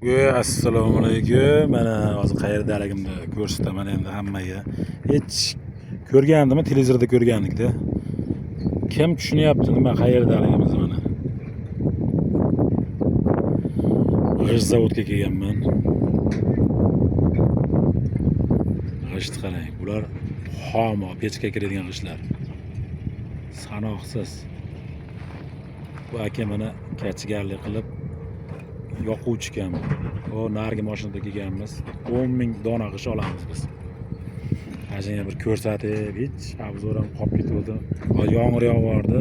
Assalomu alaykum. Mana hozir qayerdaligimni ko'rsataman endi hammaga. Hech ko'rgandimi? Televizorda ko'rgandikda. Kim tushunyapti nima qayerdaligimizni mana. G'isht zavodga kelganman. G'isht qarang, bular xom pechka kiradigan g'ishtlar. Sanoqsiz. Bu aka mana kachigarlik qilib yoquvchi ekan. O narigi mashinada kelganmiz. 10 ming dona g'isht olamiz biz. Ana shunga bir ko'rsatib, hech obzor ham qolib ketuvdi. Hozir yomg'ir yog'yordi.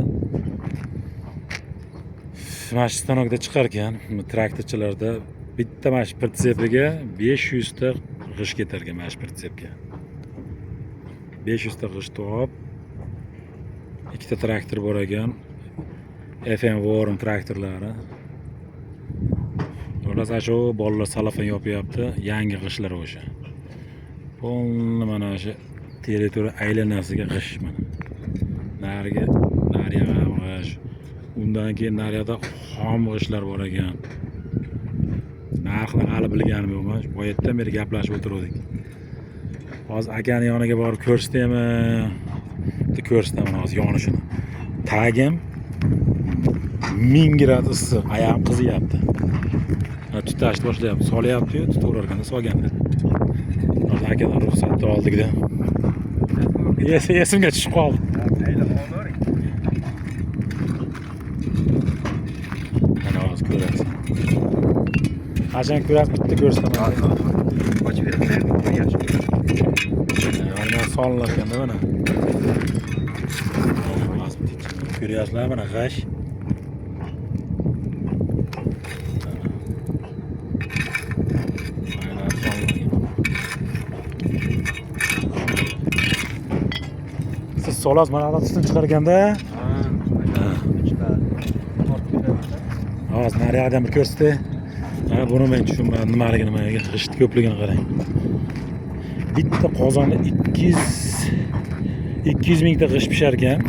Mana shu stanokda chiqar ekan, traktorchilarda bitta mana shu pritsepiga 500 ta g'isht ketar ekan mana shu pritsepga. 500 ta g'isht topib, ikkita traktor bor ekan. FM Vorum traktorlari. Xullas, ana shu bolalar salafan yopyapti, yangi g'ishtlar o'sha. Polni mana shu territoriya aylanasiga g'isht mana. Narigi nariyog'i ham g'isht. Undan keyin naryoqda xom g'ishtlar bor ekan. Narxini hali bilganim yo'qman. Boyatdan beri gaplashib o'tiruvdik. Hozir akani yoniga borib ko'rsataymi? Bitta ko'rsataman hozir yonishini. Tagim 1000 gradus issiq, oyog'im qiziyapti. Mana tutashni boshlayapti, solyapti-yu, tutaverar ekanda solganda. Hozir akadan ruxsatni oldikda. Esimga tushib qoldi. Mana hozir ko'rasiz. Qachon ko'rasiz, bitta ko'rsataman. Ochib berib, yaxshi. Mana solinar ekanda mana. Hozir bitta ko'ryapsizlar mana g'ash. Aynan solingan. Siz solasiz, mana adam tutun chiqarganda. Hozir naryoqdan bir ko'rsatay. Mana buni men tushunmadim nimaligini, mana g'isht ko'pligini qarang. Bitta qozonda 200 mingta g'isht pishar ekan.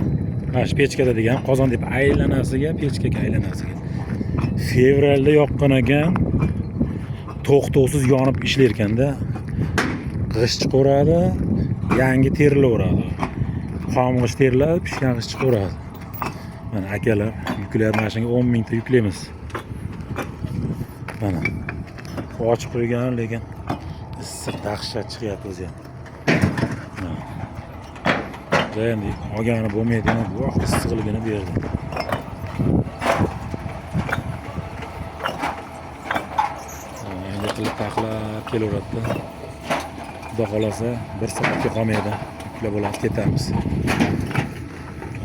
Mana shu pechkada degan qozon deb aylanasiga, pechkaga aylanasiga. Fevralda yoqqan ekan, to'xtovsiz yonib ishlar ekanda. G'isht chiqaveradi, yangi terilaveradi. Xom g'isht teriladi, pishgan g'isht chiqaveradi. Mana akalar yuklayapti, mana shunga 10 mingta yuklaymiz. Mana ochib qo'ygan, lekin issiq dahshat chiqyapti o'zi ham. Mana. Endi olgani bo'lmaydi, bu issiqligini berdi. Endi qilib taxlab kelaveradida. Xudo xohlasa bir soatga qolmaydi. Yuklab bo'ladi, ketamiz.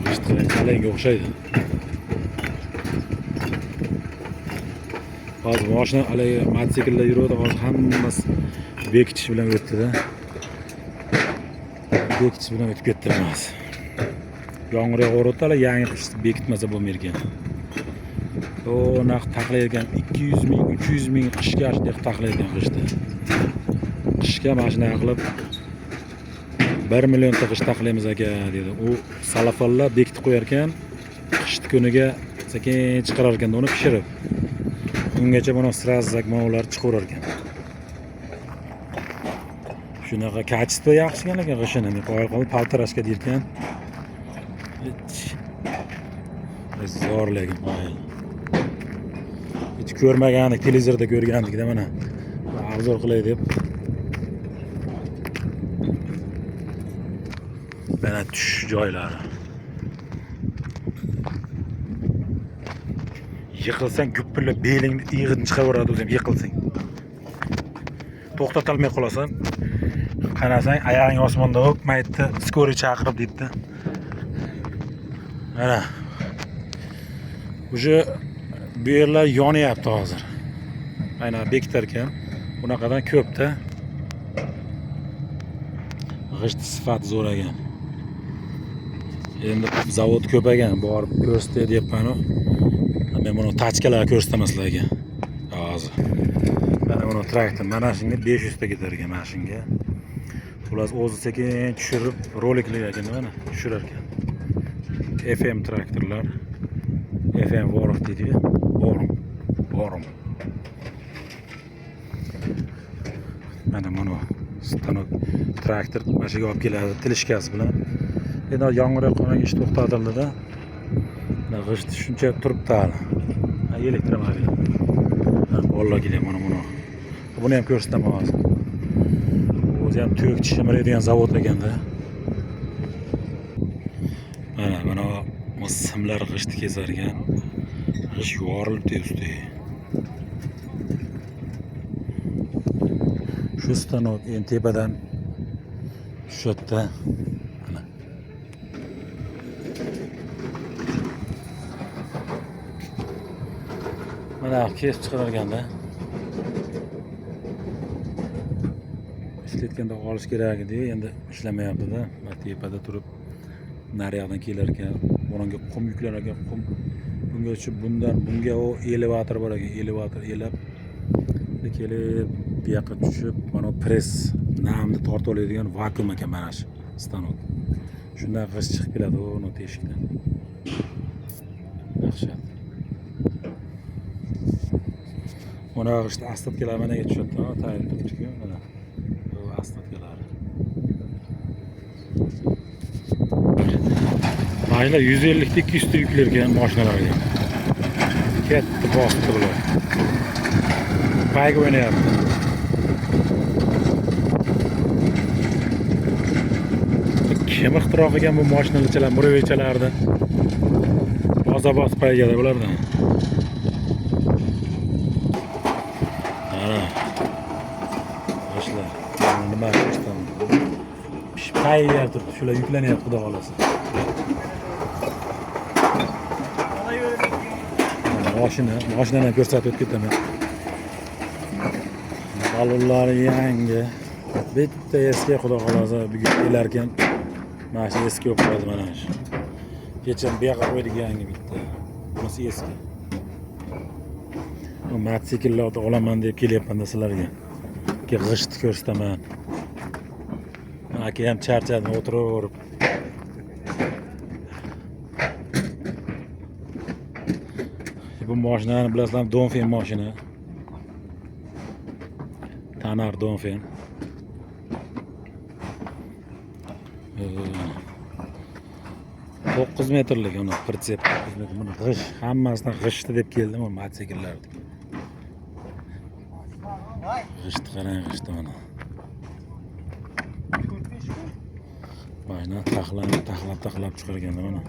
G'isht qarang, qalangga o'xshaydi. Hozir mashina haligi mototsiklda yuruvdi, hozir hammasi bekitish bilan o'tdi-da. Bekitish bilan o'tib ketdi hammasi. Yomg'ir yog'averdi, hali yangi qishni bekitmasa bo'lmaydi ekan. O naq taxlayotgan 200 ming, 300 ming qishga shunday qilib taxlayotgan qishda. Qishga mana shunaqa qilib 1 millionta g'isht taxlaymiz aka dedi. U salafanlar bekitib qo'yar ekan, qishni kuniga sekin chiqarar ekan uni pishirib. Ungacha buni сразу zakmovlar chiqaverar ekan. Shunaqa качество yaxshi ekan lekin g'ishini men qoyil qolib paltarashka deyarkan. Hech zo'r lekin qoyil. Hech ko'rmagandik, televizorda ko'rgandikda mana. Obzor qilay deb. Mana tushish joylari. Yiqilsang gupillab belingni iyig'ini chiqaveradi o'zi ham yiqilsang. To'xtatolmay qolasan. Qarasang oyog'ing osmonda bo'lib, maytni skoriy chaqirib debdi. Mana. Уже bu yerlar yonyapti hozir. Aynan bekitar ekan. Bunaqadan ko'pda. G'isht sifati zo'r ekan. Endi zavod ko'p ekan, borib ko'rsatay deyapman-u. Men buni tachkalar ko'rsataman sizlarga. Hozir. Mana buni traktor, mana shunga 500 ta ketar ekan mana shunga. Xullas o'zi sekin tushirib, roliklar ekan mana tushirar ekan. FM traktorlar. FM Vorov deydi-yu. Vorum. Vorum. Mana buni stanok, traktor mana shu yerga olib keladi tilishkasi bilan. Endi yomg'ir yoqqandan ish to'xtatildida. Mana g'isht shuncha turibdi hali. Ha, elektromobil. Ha, bolalar kelyapti mana buni. Buni ham ko'rsataman hozir. O'zi ham tuyuk shimiradigan zavod ekanda. Mana mana bu simlar g'ishtni kesar ekan. G'isht yorilibdi ustiga. Shu stanok endi tepadan tushadida. Mana. Mana kesib chiqarilganda. Ishlatganda olish kerak edi, endi ishlamayapti-da. Mana tepada turib nariyoqdan kelar ekan, bunga qum yuklar ekan, qum bunga tushib, bundan bunga u elevator bor ekan, elevator elab kelib bu yoqqa tushib, mana bu press namni tortib oladigan vakuum ekan mana shu stanok. Shundan g'isht chiqib keladi uni teshikdan. Dahshat. Mana g'isht остатка lar managa tushadi, tayyor turibdi-ku, mana. Bu остатка lari. Mashina 150 ta 200 ta yuklar ekan mashinalarga. Katta bosdi bular. Payga o'ynayapti. Kim ixtiro qilgan bu mashinalarchalar, muravechalarni? Boza bosib paygada bulardan. Mana. G'ishtlar. Nima ko'rsataman? Pishib tayyor turibdi. Shular yuklanyapti, xudo xolasa. Mashina, mashinani ham ko'rsatib o'tib ketaman. Ballonlari yangi. Bitta eski, xudo xolasa bugun kelarkan mana shu eski bo'lib qoldi mana shu. Kecha bu yoqqa qo'ydik yangi bitta. Bunisi eski. Bu mototsikllarni olaman deb kelyapman sizlarga. Ke g'ishtni ko'rsataman. Aka ham charchadim o'tiraverib. Bu mashinani bilasizlar, Dongfeng mashina. Tanar Dongfeng. 9 metrlik uni pritsep 9 metr. Buni g'isht, hammasidan g'ishti deb keldim u mototsikllarni. G'ishtni qarang, g'ishti mana. Mashina taxlab, taxlab, taxlab chiqarganda mana.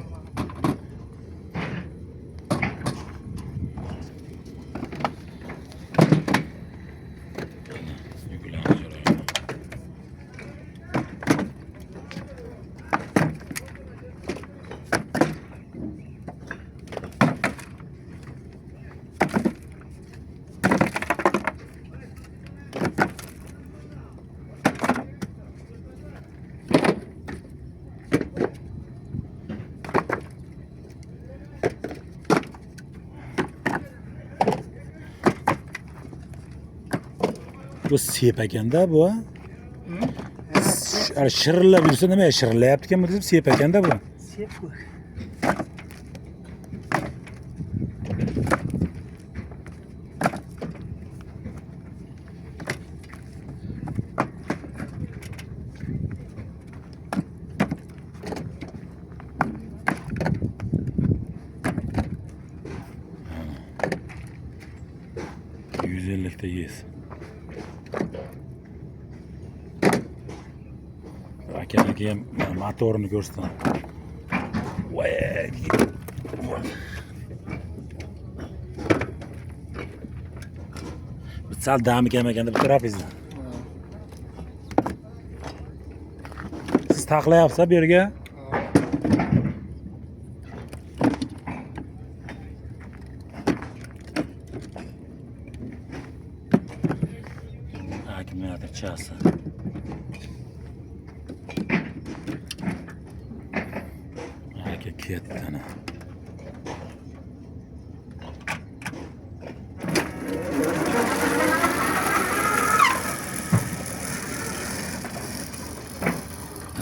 Yuklarni jo'raydi. Bu sep ekanda bu. Shirillab yursa nima shirillayapti ekanmi deb sep ekanda bu. Sep bu. 150 ta yes. Akaniki ham motorini ko'rsataman. Voy! Bir sal dami kam ekanda bu tarafingizda. Siz taxlayapsiz bu yerga? Akkumulyatorchasi. Aka ketdi ana.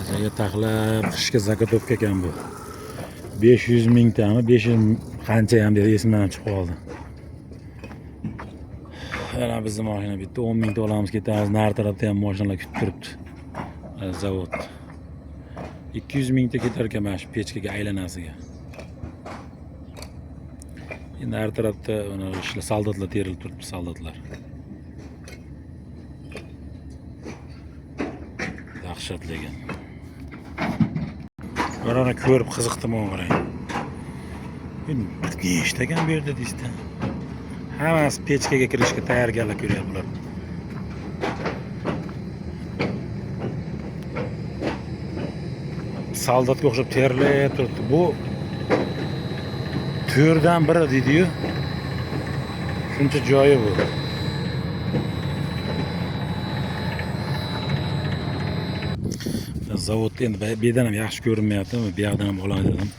Ajaga taxlab qishga заготовка ekan bu. 500 mingtami, 500 qancha ham dedi, esimdan ham chiqib qoldi. Mana bizni mashina bitta, 10 mingta olamiz, ketamiz. Nari tarafda ham mashinalar kutib turibdi. Mana zavod. 200 mingta ketar ekan mana shu pechkaga aylanasiga. Endi nari tarafda mana ishlar, soldatlar terilib turibdi, soldatlar. Dahshat lekin. Mana ko'rib qiziqdim, qarang. Nechta ekan bu yerda deysizda. Hammasi pechkaga kirishga tayyorgarlik ko'ryapti bular. Soldatga o'xshab terlab turibdi. Bu to'rtdan biri deydi-yu. Shuncha joyi bu. Zavodda endi bu yerdan ham yaxshi ko'rinmayapti. Bu yoqdan ham olaman dedim.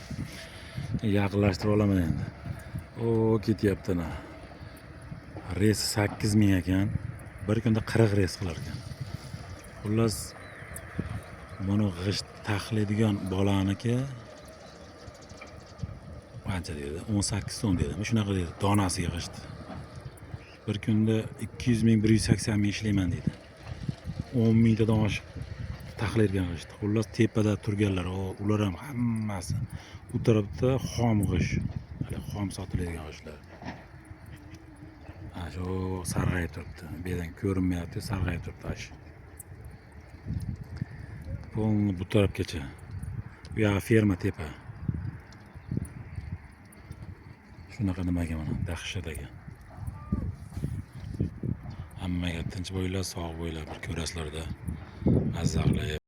Yaqinlashtirib olaman endi. O, ketyapti ana. Reys 8000 ekan. Bir kunda 40 reys qilar ekan. Xullas, buni g'isht taxlaydigan bolaniki qancha dedi? 18 so'm dedimi? Shunaqa dedi, donasiga g'isht. Bir kunda 200 ming, 180 ming ishlayman dedi. 10 mingtadan oshiq taxlaydigan g'isht. Xullas, tepada turganlar, ular ham hammasi. U tarafda xom g'isht. Hali xom sotiladigan g'ishtlar. Ana shu sarg'ayib turibdi. Bu yerdan ko'rinmayapti, sarg'ayib turibdi ana shu. Полный bu tarafgacha. Bu yog'i ferma tepa. Shunaqa nimaga mana dahshat ekan. Hammaga tinch bo'linglar, sog' bo'linglar, bir ko'rasizlarda. Mazza qilib.